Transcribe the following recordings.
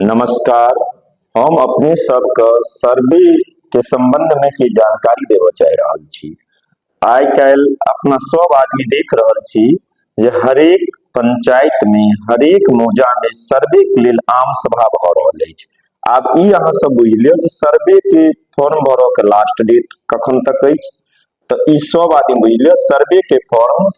नमस्कार। हम अपने सबके सर्वे के संबंध में की जानकारी देबऽ चाहि रहल छी। आइ काल्हि अपना सब आदमी देख रहल छी जे हरेक पंचायत में हरेक मौजा में सर्वे के लेल आम सभा भऽ रहल अछि। आब ई अहाँ सब बुझि लिअ जे सर्वे के फॉर्म भरऽ के लास्ट डेट कखन तक अछि। तऽ ई सब आदमी बुझि लिअ, सर्वे के फॉर्म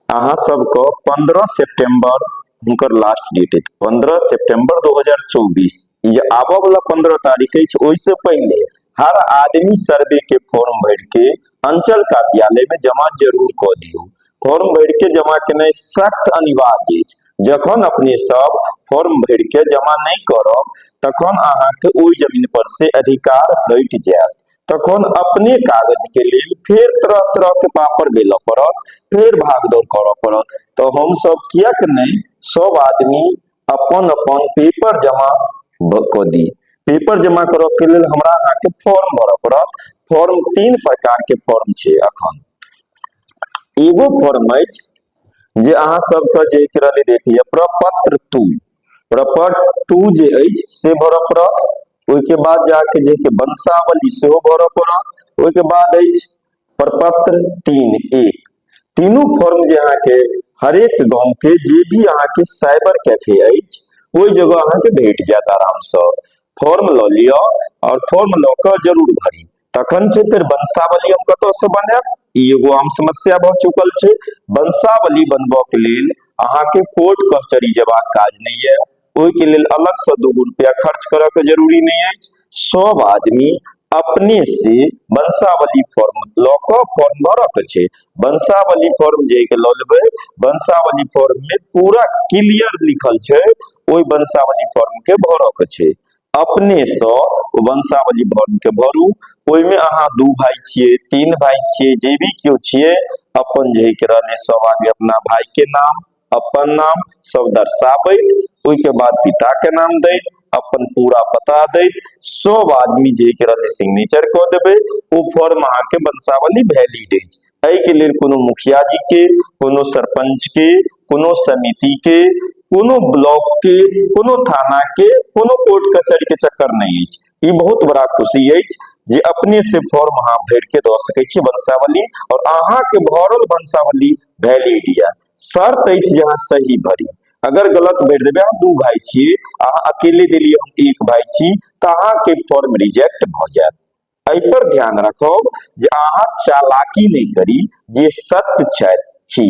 अहाँ सबके 15 सेप्टेम्बर हुनकर लास्ट डेट अछि। 15 सेप्टेम्बर 2024, ई जे आबऽ वाला 15 तारीख अछि, ओहिसँ पहिले हर आदमी सर्वे के फॉर्म भरि के अंचल कार्यालय में जमा जरूर कऽ दियौ। फॉर्म भरि के जमा केनाइ सख्त अनिवार्य अछि। जखन अपने सब फॉर्म भरि के जमा नहि करब, तखन अहाँके ओहि जमीन पर से अधिकार हटि जायत। तखन अपने कागज के लेल फेर तरह तरह के पापड़ बेलऽ पड़त, फेर भाग दौड़ करऽ पड़त। तऽ हमसब किएक नहि सब आदमी अपन अपन पेपर जमा कऽ दी। पेपर जमा करऽ के लेल हमरा अहाँके फॉर्म भरऽ पड़त। फॉर्म तीन प्रकार के फॉर्म छै। अखन एगो फॉर्म अछि जे अहाँ सबके जे रहलै, देख लिअ, प्रपत्र 2। प्रपत्र 2 जे अछि से भरऽ पड़त। ओहिके बाद जाके जे कि वंशावली सेहो भरऽ पड़त। ओहिके बाद अछि प्रपत्र 3 1। तीनू फॉर्म जे अहाँके हरेक गाँव के जे भी अहाँके साइबर कैफे अछि, ओहि जगह अहाँके भेट जायत। आरामसँ फॉर्म लऽ लिअ आओर फॉर्म लऽ कऽ जरूर भरी। तखन छै फेर वंशावली हम कतऽसँ बनायब? ई एगो आम समस्या भऽ चुकल छै। वंशावली बनबऽ के लेल अहाँके कोर्ट कचहरी जेबाक काज नहि यऽ। ओहिके लेल अलगसँ 2 गो रुपया खर्च करऽ के जरूरी नहि अछि। सब आदमी अपने से वंशावली फॉर्म लऽ कऽ फॉर्म भरऽ के छै। वंशावली फॉर्म जे के लऽ लेबै, वंशावली फॉर्म में पूरा क्लियर लिखल छै। ओहि वंशावली फॉर्म के भरऽ के छै। अपनेसँ ओ वंशावली फॉर्म के भरू। ओहिमे अहाँ दू भाई छियै, तीन भाई छियै, जे भी केओ छियै, अपन जे के रहलै सब आदमी अपना भाई के नाम, अपन नाम सब दर्शाबैत, ओहिके बाद पिता के नाम दैत, अपन पूरा पता दैत, सब आदमी जे के रहलै सिग्नेचर कऽ देबै। ओ फॉर्म अहाँके वंशावली वैलिड अछि। एहिके लेल कोनो मुखिया जी के, कोनो सरपंच के, कोनो समिति के, कोनो ब्लॉक के, कोनो थाना के, कोनो कोर्ट कचहरी के चक्कर नहि अछि। ई बहुत बड़ा खुशी अछि जे अपने से फॉर्म अहाँ भरि के दऽ सकै छी वंशावली और अहाँके भरल वंशावली वैलिड यऽ। शर्त अछि जे अहाँ सही भरी। अगर गलत भरि देबै, अहाँ दू भाई छियै, अहाँ अकेले देलियै, हम एक भाई छी, तऽ अहाँके फॉर्म रिजेक्ट भऽ जायत। एहि पर ध्यान राखब जे अहाँ चालाकी नहि करी। जे सत्य छथि छी,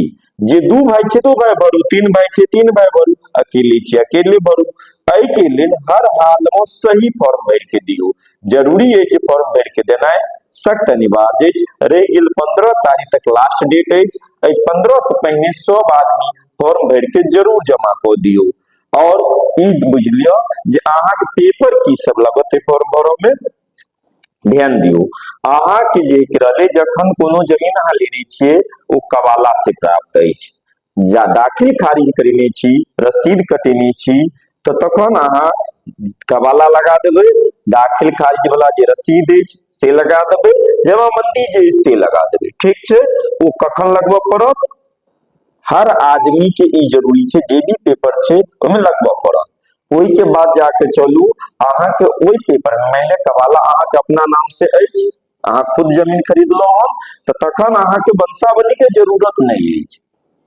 जे दू भाई छै, दू भाई भरू, तीन भाई छै, तीन भाई भरू, अकेले छी, अकेले भरू। एहिके लेल हर हाल में सही फॉर्म भरि के दियौ। जरूरी अछि, फॉर्म भरि के देनाइ सख्त अनिवार्य अछि। रहि गेल, 15 तारीख तक लास्ट डेट अछि। एहि 15 से पहिने सब आदमी फॉर्म भरि के जरूर जमा कऽ दियौ। और ई बुझि लिअ जे अहाँके पेपर की सब लगत फॉर्म भरऽ में। ध्यान दियौ, अहाँके जे रहलै, जखन कोनो जमीन अहाँ लेने छियै, ओ कबाला से प्राप्त अछि जा दाखिल खारिज करेने छी, रसीद कटेने छी, तऽ तखन अहाँ कबाला लगा देबै, दाखिल खारिज वाला जे रसीद अछि से लगा देबै, जमाबंदी जे अछि से लगा देबै। ठीक छै? ओ कखन लगबऽ पड़त? हर आदमी के ई जरूरी छै, जे भी पेपर छै ओहिमे लगबऽ पड़त। ओहिके बाद जाके चलू, अहाँके ओहि पेपर में, मानि लिअ कबाला अहाँके अपना नाम से अछि, अहाँ खुद जमीन खरीदलहुँ हन, तऽ तखन अहाँके वंशावली के जरूरत नहि अछि।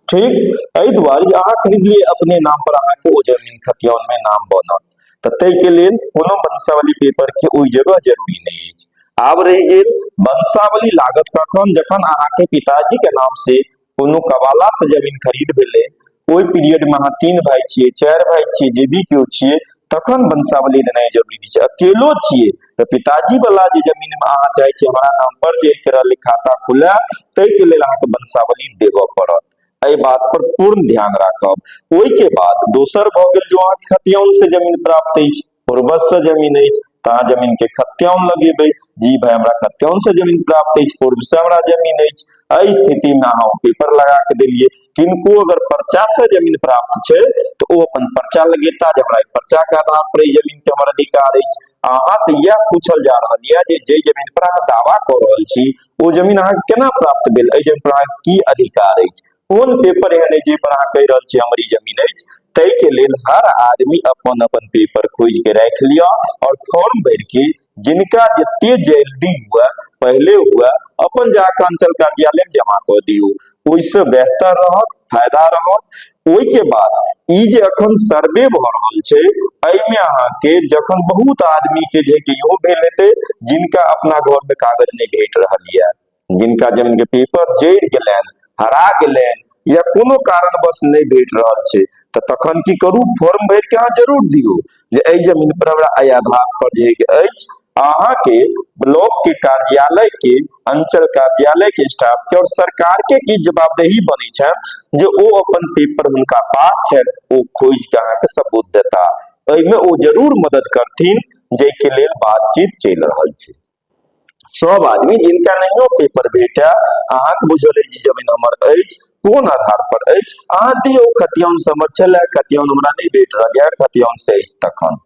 ठीक एहि दुआरे जे अहाँ खरीदलियै अपने नाम पर, अहाँके ओ जमीन खतियान में नाम बनत, तऽ ताहिके लेल कोनो वंशावली पेपर के ओहि जगह जरूरी नहि अछि। आब रहि गेल, वंशावली लागत कखन? जखन अहाँके पिताजी के नाम से कोनो कबाला से जमीन खरीद भेलै, ओहि पीरियड में अहाँ तीन भाई छियै, चारि भाई छियै, जे भी केओ छियै, तखन वंशावली देनाइ जरूरी छै। अकेलो छियै तऽ पिताजी वाला जे जमीन में अहाँ चाहै छियै हमरा नाम पर जे रहलै खाता खुले, ताहिके लेल अहाँके वंशावली देबऽ पड़त। एहि बात पर पूर्ण ध्यान राखब। ओहिके बाद दोसर भऽ गेल, जो अहाँके खतियान से जमीन प्राप्त अछि, पूर्वज से जमीन अछि, तऽ अहाँ जमीन के खतियान लगेबै। जी भाई, हमरा खतियान से जमीन प्राप्त अछि, पूर्व से हमरा जमीन अछि। एहि स्थिति में अहाँ ओ पेपर लगा के देलियै। किनको अगर पर्चा से जमीन प्राप्त छै, तऽ ओ अपन पर्चा लगेता जे हमरा पर्चा के आधार पर ई जमीन के हमर अधिकार अछि। अहाँ से इएह पूछल जा रहल यऽ जे जाहि जमीन पर अहाँ दावा कऽ रहल छी, ओ जमीन अहाँके केना प्राप्त भेल? एहि जमीन पर अहाँके की अधिकार अछि? कोन पेपर एहन अछि जाहि पर अहाँ कहि रहल छी हमर ई जमीन अछि? ताहिके लेल हर आदमी अपन अपन पेपर खोजि के राखि लिअ आओर फॉर्म भरि के जिनका जते जल्दी हुए, पहिले हुए, अपन जाके अंचल कार्यालय में जमा कऽ दियौ। ओहिसँ बेहतर रहत, फायदा रहत। ओहिके बाद ई जे अखन सर्वे भऽ रहल छै, एहिमे अहाँके जखन बहुत आदमी के जे कि इहो भेल हेतै, जिनका अपना घर में कागज नहि भेट रहल यऽ, जिनका जमीन के पेपर जरि गेलनि, हरा गेलनि या कोनो कारणवश नहि भेट रहल छै, तऽ तखन की करू? फॉर्म भरि के अहाँ जरूर दियौ जे एहि जमीन पर हमरा एहि आधार पर जे अछि। अहाँके ब्लॉक के कार्यालय के, अंचल कार्यालय के स्टाफ के और सरकार के की जवाबदेही बनै छनि जे ओ अपन पेपर हुनका पास छनि, ओ खोजि के अहाँके सबूत देता। एहिमे ओ जरूर मदद करथिन, जाहिके लेल बातचीत चलि रहल छै। सब आदमी जिनका नहियो पेपर भेटय, अहाँके बुझल अछि जे जमीन हमर अछि, कोन आधार पर अछि, अहाँ दियौ, खतियान से हमर छलै, खतियान हमरा नहि भेट रहल यऽ, खतियान से अछि तखन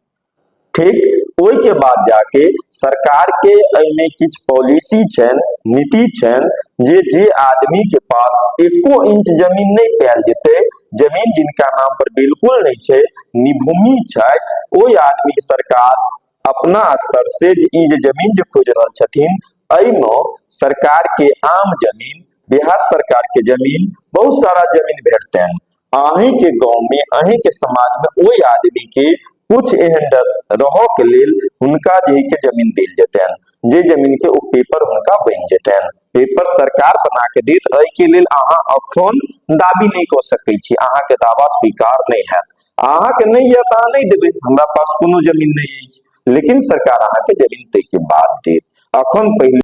ठीक। ओहिके बाद जाके सरकार के एहिमे किछु पॉलिसी छनि, नीति छनि जे जे आदमी के पास एको इंच जमीन नहि पायल जेतै, जमीन जिनका नाम पर बिल्कुल नहि छै, निभूमि छथि, ओहि आदमी के सरकार अपना स्तर से ई जे जमीन जे खोजि रहल छथिन, एहिमे सरकार के आम जमीन, बिहार सरकार के जमीन, बहुत सारा जमीन भेटतनि। अहीं के गाँव में, अहीं के समाज में ओहि आदमी के कुछ एहन रहऽ के लेल हुनका जे के जमीन देल जेतनि, जे जमीन के ओ पेपर हुनका बनि जेतनि, पेपर सरकार बना के देत। एहि के लेल अहाँ अखन दाबी नहि कऽ सकै छी, अहाँके दावा स्वीकार नहि हैत। अहाँके नहि यऽ तऽ अहाँ नहि देबै, हमरा पास कोनो जमीन नहि अछि, लेकिन सरकार अहाँके जमीन ताहिके बाद देत। अखन पहिले